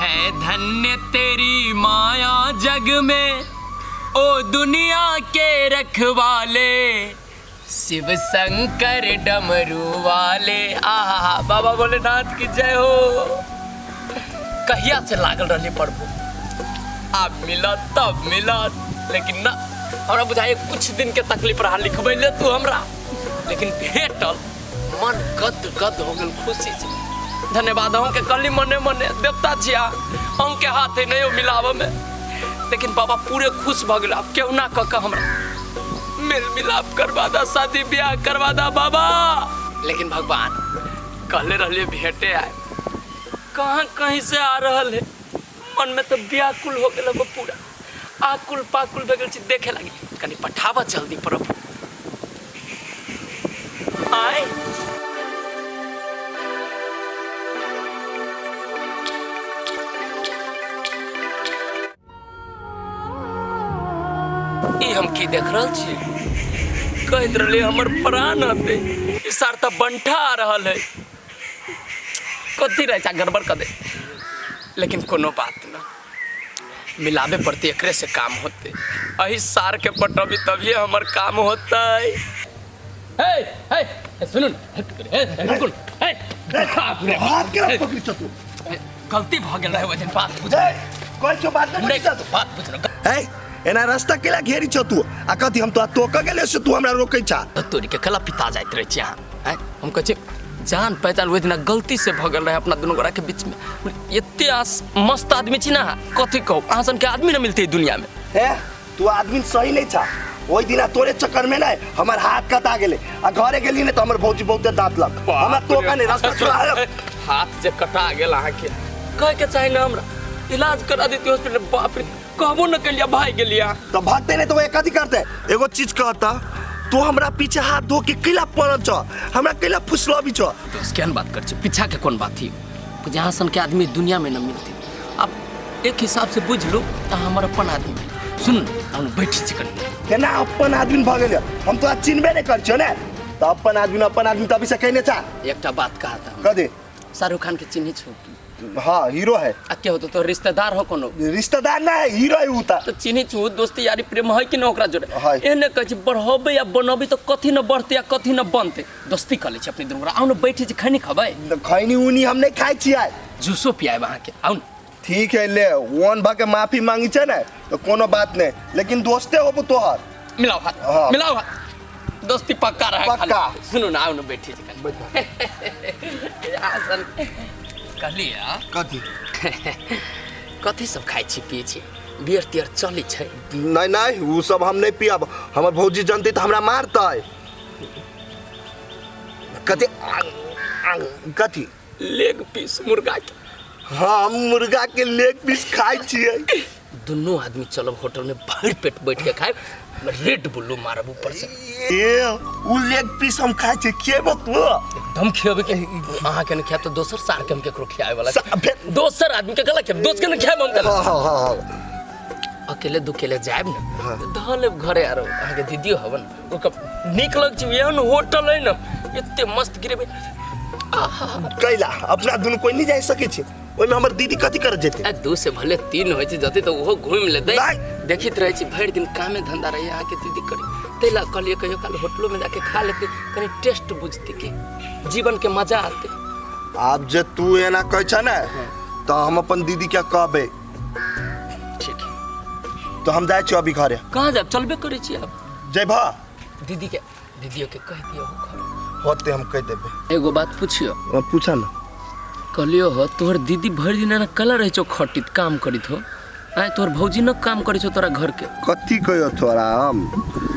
है धन्य तेरी माया जग में ओ दुनिया के रखवाले शिव शंकर डमरू वाले। आहा बाबा भोलेनाथ की जय हो। कहिया से लागल रहली प्रभु, आब मिलत तब मिलत, लेकिन ना हमरा बुझाइए कुछ दिन के तकलीफ रहा लिखबै ले तू हमरा, लेकिन भेटल मन गद गद हो गेल खुशी से। धन्यवाद अहूँ के कहली मने मने देवता छिया, अहूँ के हाथ है नहीं मिलावे में, लेकिन बाबा पूरे खुश भऽ गेल। आब केहू ना कह के हमरा मेल मिलाप करवा दा, शादी ब्याह करवा दा बाबा। लेकिन भगवान कहले रहलिए भेटे आए, कहाँ कहीं से आ रहल है, मन में तो व्याकुल हो गेल हो पूरा, आकुल पाकुल भऽ गेल छी देखे लागी। कनि पठाबऽ जल्दी प्रभु। आय ई हम की देख रहल छी? कहैत रहलियै हमर प्राण हते, ई सार तऽ बंठा आ रहल है, कथी रहै छै गड़बड़ कऽ दे। लेकिन कोनो बात ना, मिलाबे पड़ते, एकरे से काम होते, अही सार के पटबी तभिए हमर काम होते। हे हे हे, सुनू ने, हे, हे, रुकू ने, हे, बाप रे, हाथ के पकड़ी छ तू? गलती भऽ गेल रहै ओहि दिन, बात बुझ। ए, कोई छो बात नहीं नहि बुझी छ तू? बात बुझ ने। ए, एना रास्ता केला घेरी छ तू? आ कथी हम तो तोक गेले से तू हमरा रोकै छा? तोरी के कला पिता जाइत रहै छी अहाँ, आँय? हम कहै छी जान पहचान ओहि दिना गलती से भऽ गेल रहै अपना दुनू गोरा के बीच में। एते अहाँ मस्त आदमी छी ना, कथी कहू, अहाँ सन के आदमी न मिलते दुनिया में। हे, तू आदमी सही नहीं छा। ओहि दिना तोरे चक्कर में ना हमर हाथ कटा गेले, आ घरे गेली ने तो हमर भौजी बहुते दांत लग हमरा तोका नहीं रास्ता छोड़ा। हाथ जे कटा गेल अहाँके, कहे के चाही ना हमरा, इलाज करा देती हॉस्पिटल। बाप रे, कहबो न केलिया, भागि गेलिया। तो भागते नहीं तो वो कथी करते? एगो चीज कहता, तू हमरा पीछे हाथ धो के कैला पड़ल छ, हमरा कैला फुसलबी छ? दोस्त केहन बात कर छी, पीछा के कोन बात ही, जहाँ सन के आदमी दुनिया में न मिलती। अब एक हिसाब से बुझ लो तो हमर अपन आदमी भेल। सुन हम बैठ छी कनी। केना अपन आदमी भऽ गेल? हम तोरा चिन्हबे नहीं कर छियो ने, तो अपन आदमी अपन आदमी तभी से कहने छा। एकटा बात कहा था। कह दे। शाहरुख खान के चिन्ही छो? हाँ, हीरो है। आ के होतो, तो रिश्तेदार हो कोनो? रिश्तेदार ना है, हीरो है उ त। तो चिन्ही छु, दोस्ती यारी प्रेम है कि न ओकरा जोड़े? है। एहने कहै छी बढ़ेबै या बनबै तो कथी न बढ़तै या कथी न बनतै। दोस्ती कऽ लै छी अपने दुनू गोरा। आउ ने बैठे छी, खैनी खबै? खैनी उनी हम नहीं खाइ छियै। जूसो पियाब अहाँके, आउ ने। ठीक है ले, वन भा के माफी मांगी छे ने तो कोनो बात नहीं, लेकिन दोस्ते होबो तोहर। मिलाओ हाथ। हाँ। मिलाओ हाथ, दोस्ती पक्का रहे। पक्का। सुनू ना, आउ ने बैठे छी कनी। आसन कहलियै। कथी? कथी सब खाइ छी पियै छी? बियर तियर चलै छै? नहीं नहीं, उ सब हम नहीं पियब, हमर भौजी जानते तो हमरा मारतै। कथी कथी? लेग पीस मुर्गा के। हाँ, हम मुर्गा के लेग पीस खाइ छियै। दुनू आदमी चलब होटल में, भरि पेट बैठ के खाएब, रेड बुल्लू मारब ऊपर से। ए, उ लेग पीस हम खाइ छियै, खेबो तू? एकदम खियेबै के, अहाँ के नहीं खायब तो दोसर सार के हम केकरो खियाए वाला फेर दोसर आदमी के गला खायब, दोस्त के नहीं खायब हम गला। हाँ हाँ हाँ हाँ। अकेले दुकेले जायब ने हाँ। तऽ धऽ लेब घरे, आरो अहाँके दीदियो हवन ओकर नीक लग छै। एहन होटल है ने, एते मस्त गिरेबै। कैला अपना दुनू कोई नहीं जा सकै छै ओहिमे? हमर दीदी कथी करत जेतै? आ दू से भले तीन होइ छै, जते तऽ ओहो घुमि लेतै। नहि। देखैत रहै छी भरि दिन कामे धंधा रहै अहाँके दीदी करी, ताहि लए कहलियै कहियो काल होटलो में जाके खा लेतै, कनि टेस्ट बुझतै के जीवन के मजा आते। आब जे तू एना कहै छ ने तऽ हम अपन दीदी के कहबै। ठीक है। तो हम जाइ छियो अभी घरे। कहाँ जाब? चलबे करै छी आब। जयबह? दीदी के, दीदियो के कहि दियौ घर। होते, हम कहि देबै। एगो बात पुछियो? पूछा ना। कहलियो हो, तोहर दीदी भरि दिन एना कला रहै छौ, खटित काम करित हो? आय तोहर भौजी न काम करै छौ तोरा घर के? कथी कहियो तोरा हम?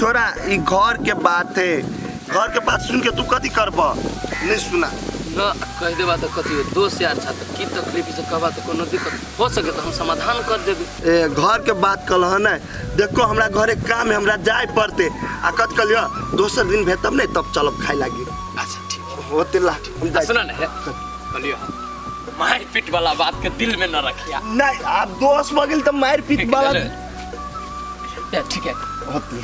छोरा, ई घर के बात है, घर के बात सुन के तू कथी करबह? नहीं सुना। न कहि देबा तऽ कथी हो, दोस्त यार छा तऽ की तकलीफ से कहबा तऽ कोनो दिक्कत हो सके तऽ हम समाधान कर देबै। ए, घर के बात कहलह ने, देखो हमरा घरे काम है, हमरा जाय पड़ते। आ कथी कहलियो, दोसर दिन भेटब ने तब चलब खाय लागी। अच्छा ठीक है। होते ला, हम जाइ। सुना ने, कहलियो मार पीट वाला बात के दिल में न रखिया। नहीं, आप दोस्त भऽ गेल तऽ मारि पीट वाला ठीक है। होते।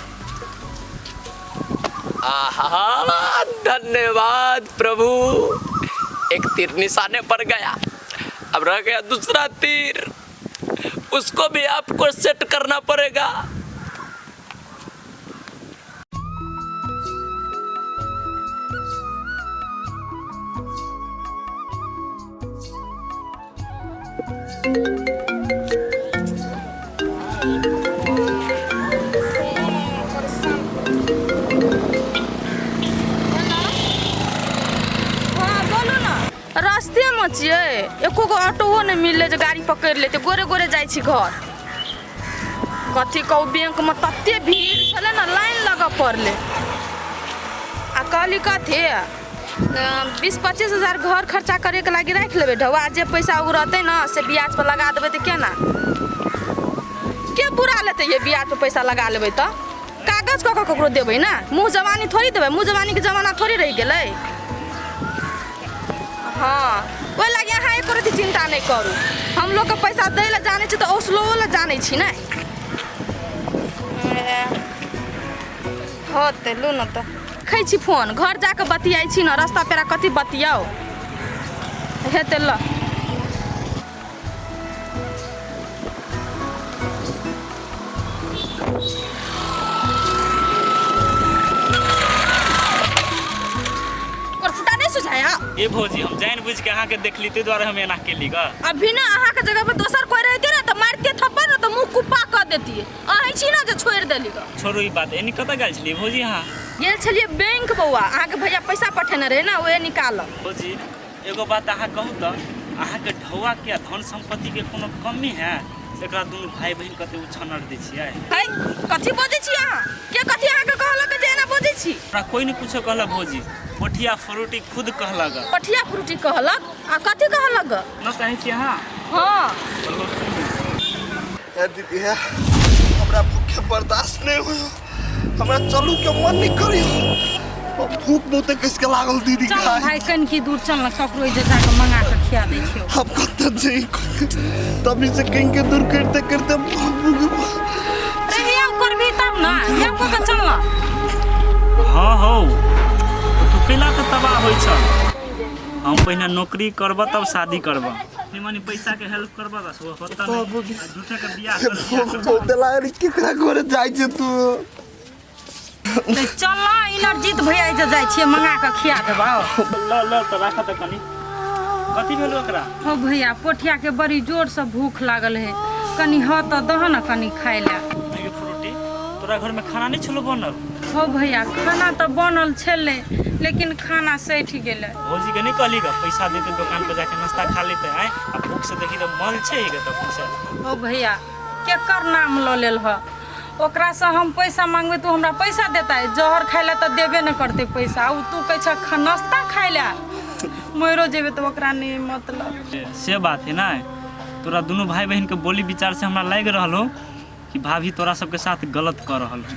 आहा, धन्यवाद प्रभु, एक तीर निशाने पर गया। अब रह गया दूसरा तीर, उसको भी आपको सेट करना पड़ेगा। हाँ बोलू ने। रास्तेमे छियै, एको गो ऑटोओ नहि मिललै जे गाड़ी पकड़ि लेतै। गोरे गोरे जाइ छी घर। कथी कहू, बैंकमे तते भीड़ छलै ने, लाइन लगऽ पड़लै। आ कहली कथी, 20-25 हजार घर खर्चा करैके लागि राखि लेबै ढौआ, जे पैसा ओ रहतै ने से ब्याज पर लगा देबै। तऽ केना के बुरा लेतै? ये ब्याज पर पैसा लगा लेबै तऽ कागज कऽ कऽ ककरो देबै ने, मुँह जवानी थोड़ी देबै। मुँह जवानीके जमाना थोड़ी रहि गेलै। हँ, ओहि लागि अहाँ एको रत्ती चिन्ता नहि करू। हम लोकके पैसा दै लए जानै छी तऽ ओसलोओ लए जानै छी ने। होतै, लू ने तऽ रखै छी फोन, घर जाकऽ बतियाइ छी ने। रास्ता पेड़ा कथी बतियाउ? हेतै, ल। ओकर फुटा नहि सुझाया। ए भौजी, हम जानि बुझि के अहाँके देखली, ताहि दुआरे हम एना केली ग। अभी ने अहाँके जगह पर दोसर कोई रहती ने तऽ मारते थप्पड़ ने तऽ मुँह कुप्पा कऽ देतियै। अहीं छी ने जे छोड़ि देली ग। छोड़ू ई बात, एनी कतऽ गेल छलियै भौजी अहाँ? गेल छलियै बैंक बौआ, अहाँके भैया पैसा पठेने रहै ने, ओहे निकालऽ। भौजी, एगो बात अहाँ कहू तऽ, अहाँके ढौआ के धन सम्पत्ति के कोनो कमी है से एकरा दुनू भाई बहिन कते उछन्नर दै छियै? है, कथी बजै छी अहाँ? के कथी अहाँके कहलक जे एना बजै छी? हमरा कोई नहीं कुछो कहलक भौजी, पोठिया फ्रूटी खुद कहलक। पठिया फ्रूटी कहलक? आ कथी कहलक ग? न चाहै छी अहाँ? हाँ। बोलू, सुनू। ए दीदी, हे हमरा भूखे बर्दाश्त नहीं हुई, हमरा चलू के मन नहीं करियो, भूख बहुते कसके लागल दीदी। चल खाय भाई, कनकी दूर चल न, ककरो जे जाके मंगा के खिया दै छियौ। हम कत जाई? तभी से कहीं के दूर करते करते भूख। रे हियाव करबी तब न, हियाव कऽ के चल न। हाँ हौ, तू कैला के तबाह होइ छ? हम पहिने नौकरी करब तब शादी करब। मनी पैसा के हेल्प करब बस, वो होता नहीं। आ झूठे के बियाह कर, बियाह भूख कर। बहुते लागल, केकरा घरे जाइ छै तू? तऽ चल न, इनरजीत भैया जे जाइ छियै, मंगा के खिया देबौ। ल ल तऽ राख तऽ कनी। कथी भेल ओकरा? हो भैया, पोठिया के बड़ी जोर से भूख लागल है, कनी ह तऽ दह न कनी खाय लए। अगे फ्रूटी, तोरा घर में खाना नहीं छलो बनल? हो भैया, खाना तऽ बनल छलै, लेकिन खाना सठि गेलै। भौजी के नहीं कहली ग पैसा देते, दुकान पर जाके नाश्ता खा लेते आए? आ भूख से देखी तऽ मल छै ग तऽ भूख से। हो भैया, केकर नाम लऽ लेल ह? ओकरासँ हम पैसा मांगबै तऽ ओ हमरा पैसा देतै? जहर खाय लए तऽ देबे नहि करतै पैसा। ओ तू कहै छह नाश्ता खाय लए, मरियो जेबै तऽ ओकरा नहि मतलब। से बात है ना। तोरा दुनू भाई बहन के बोली विचार से हमरा लागि रहल हो कि भाभी तोरा सबके साथ गलत कर रहल हो।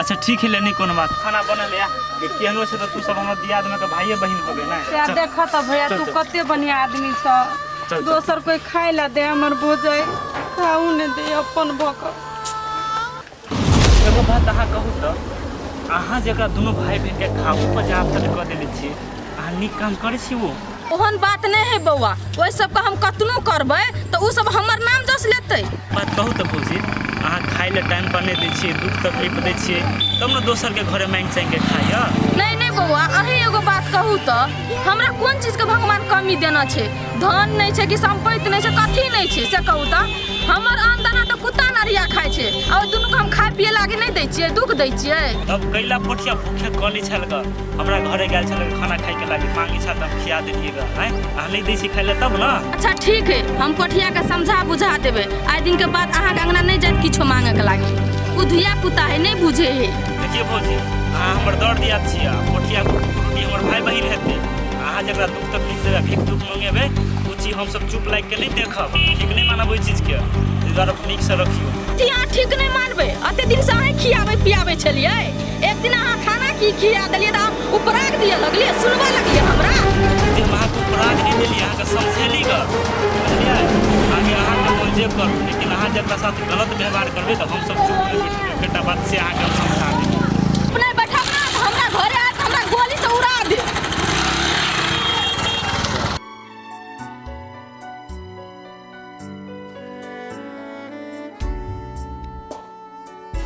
अच्छा ठीक है, ले, नहीं कोनो बात, खाना बनल है। केहनो से तऽ तू सब हमर दियाद में के भाइये बहिन हो गए ना। से चल। देख तऽ भैया, चल, तू चल। कते बढ़िया आदमी छ। चल, चल। दोसर कोई खाय लए दे हमर भोजै, खाऊ नहि दे अपन भऽ कऽ। एगो बात अहाँ कहू तऽ, अहाँ जकरा दुनू भाई बहन के खाहू पर जे आफत कऽ देने छियै, अहाँ नीक काम करै छी वो? ओहन बात नहि है बौआ, ओहि सबके हम कतनो करबै तऽ ओ सब हमर नाम जस लेतै। बात कहू तऽ भौजी, अहाँ खाइ लए टाइम पर नहि दै छियै, दुख तकलीफ दै छियै, तब ने दोसरके घरे माँगि चाँगि के खाइए। नहि नहि बौआ, अहीं एगो बात कहू तऽ, हमरा कोन चीजके भगवान कमी देना छै? धन नहि छै कि सम्पत्ति नहि छै, कथी नहि छै से कहू तऽ? हमर अन्न दाना तऽ कुत्ता नरिया खाइ छै, आ ओहि दुनूके हम खाय पिए लागी नहि दै छियै, दुख दै छियै? तब कैला पोठिया भूखे कनै छल ग? हमरा घरे गेल छल खाना खाइके लागी, मांगे छल तऽ हम खिया देलियै ग। आँय, अहाँ नहि दै छी खाइ लए तब ने। अच्छा ठीक है, हम पोठियाके समझा बुझा देबै। आइ दिनके बाद अहाँके अङ्गना नहि जायत किछो मांगेके लागी। ओ धिया पुता है, नहि बुझे है। देखिए भौजी, अहाँ हमर दर दियाद छियै आ पोठिया रोटी हमर भाई बहिन हेतै। अहाँ जकरा दुख तकलीफ देबै, भीख दुख मंगेबै, ओ चीज हमसब चुप लागि के नहि देखब, ठीक नहि मानब ओहि चीजके। ताहि दुआरे नीकसँ रखियौ। अथी अहाँ ठीक नहि मानबै? एते दिनसँ अहीं खियाबै पियाबै छलियै, एक दिन अहाँ खाना की खिया देलियै तऽ अहाँ उपराग दिअ लगलियै, सुनबऽ लगलियै हमरा। जे हम अहाँके उपराग नहि देलियै, अहाँके समझेली ग, बुझलियै? आगे अहाँके मोन जे करू, लेकिन अहाँ जकरा साथ गलत व्यवहार करबै तऽ हमसब चुप नहि बैठबै। एकटा बात से अहाँके हम समझा देली। अपने बैठब ना तऽ हमरा घरे आयत, हमरा गोलीसँ उड़ा देत।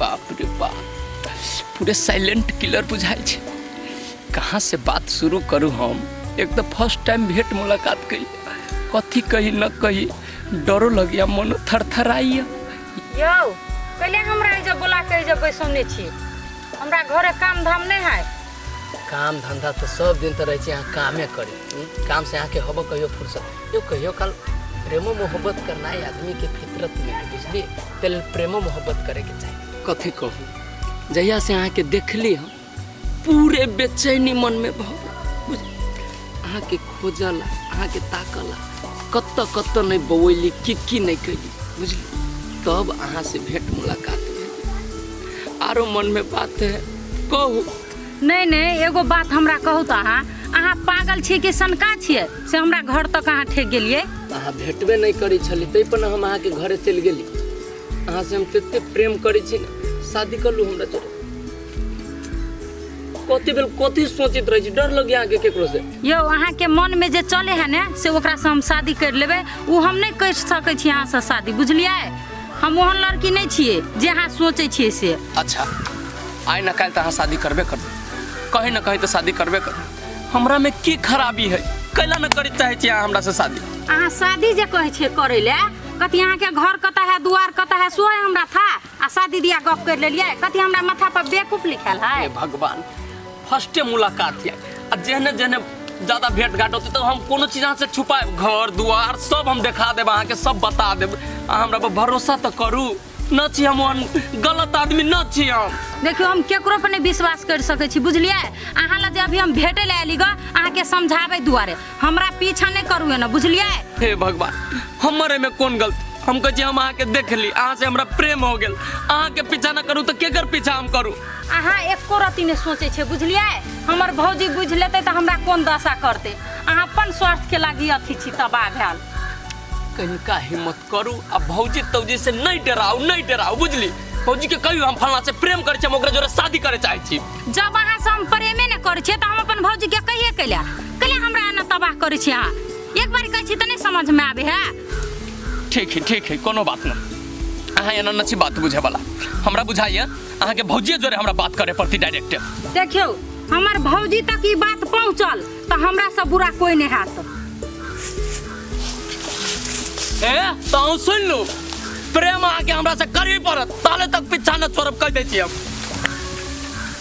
बाप रे बाप, पूरे साइलेंट किलर बुझाइ छै। कहाँ से बात शुरू करू हम? एक तऽ फर्स्ट टाइम भेंट मुलाकात कैली, कथी कही न कही, डरो लगिया, मनो थरथराइया। यौ कैले हमरा एहिजे बोला के एहिजे बैसौने छी? हमरा घरे काम धाम नहि है। काम धंधा तऽ सब दिन तऽ रहै छै अहाँ कामे करी, काम से अहाँके हबो कहियो फुर्सत? यो कहियो काल प्रेमो मोहब्बत करनाइ आदमी के फितरत में है, बुझलिए? तेल प्रेमो मोहब्बत करे के चाही। कथी कहू, जहिया से अहाँके देखली हम पूरे बेचैनी मन में भऽ गेल। अहाँके खोजला, अहाँके ताकला, कत्त कत्त नहि बौली, की की नहि कैली, बुझली? तब अहाँ से भेंट मुलाकात भेल। आरो मन में बात है, कहू। नहि नहि, एगो बात हमरा कहू तऽ अहाँ अहाँ पागल छियै कि सनका छियै से हमरा घर तक अहाँ ठेक गेलियै? अहाँ भेटबे नहि करै छली ताहि पर ने हम अहाँके घरे चलि गेली। अहाँ से हम तते प्रेम करै छी ने, शादी कर लू हमरा जोरे। कथी भेल, कथी सोचैत रहै छी? डर लग अहाँके केकरो से? यौ अहाँके मनमे जे चले है ने से ओकरासँ हम शादी करि लेबै, ओ हम नहि करि सकै छी अहाँसँ शादी, बुझलियै? हम ओहन लड़की नहि छियै जे अहाँ सोचै छियै से। अच्छा, आइ न काल्हि तऽ अहाँ शादी करबे करबै, कहीं न कहीं तऽ शादी करबे करबै। हमरा में की खराबी है, कैला न करे चाहे छी अहाँ हमरा से शादी? अहाँ शादी जे कहै छियै करै लए, कथी अहाँके घर कतऽ है, दुआर कतऽ है, सेहो है हमरा था, आ शादी दिया गप करि लेलियै? कथी हमरा माथा पर बेकूफ लिखल है? हे भगवान, फर्स्टे मुलाकात है आ जेहने जेहने ज्यादा भेंट घाट होते तो हम कोनो चीज अहाँ से छुपाएब? घर दुआर सब हम देखा देब अहाँके, सब बता देब। अहाँ हमरा पर भरोसा तऽ करू न। छी हम ओहन गलत आदमी न छी हम। देखियौ, हम केकरो पर नहि विश्वास करि सकै छी, बुझलियै? अहाँ लग जे अभी हम भेटै लए आयली ग अहाँके समझाबै दुआरे, हमरा पीछा नहि करू एना, बुझलियै? हे भगवान, हमर एहिमे कोन गलती? हम कहै छी हम अहाँके देख ली, अहाँ से हमरा प्रेम हो गेल। अहाँके पीछा न करू तऽ केकर पीछा हम करू? अहाँ एको रत्ती नहि सोचै छियै, बुझलियै? हमर भौजी बुझि लेतै तऽ हमरा कोन दशा करतै। अहाँ अपन स्वार्थके लागी अथी छी तबाह भेल। कनिका हिम्मत करू आ भौजी तौजी से नहीं डराउ, नहीं डराउ, बुझली? भौजी के कहियो हम फलना से प्रेम करे छी, हम ओकरा जोरे शादी करे चाहे छी। जब अहाँ से हम प्रेमे नहि करै छियै तऽ हम अपन भौजीके कहिए कैला कैला हमरा एना तबाह करै छी अहाँ? एक बार कहै छी तऽ नहि समझमे आबै है। ठीक है, ठीक है, कोनो बात न। अहाँ एना न छी बात बुझे वाला, हमरा बुझाइए अहाँ के भौजी जोरे हमरा बात करे पड़ती डायरेक्ट। देखियौ, हमर भौजी तक ई बात पहुँचल तऽ हमरा से बुरा कोई नहि हैत। ए तो अहूँ सुन लू, प्रेम अहाँके हमरा से करही पड़त, ताले तक पीछा न छोड़ब, कह दै छी हम।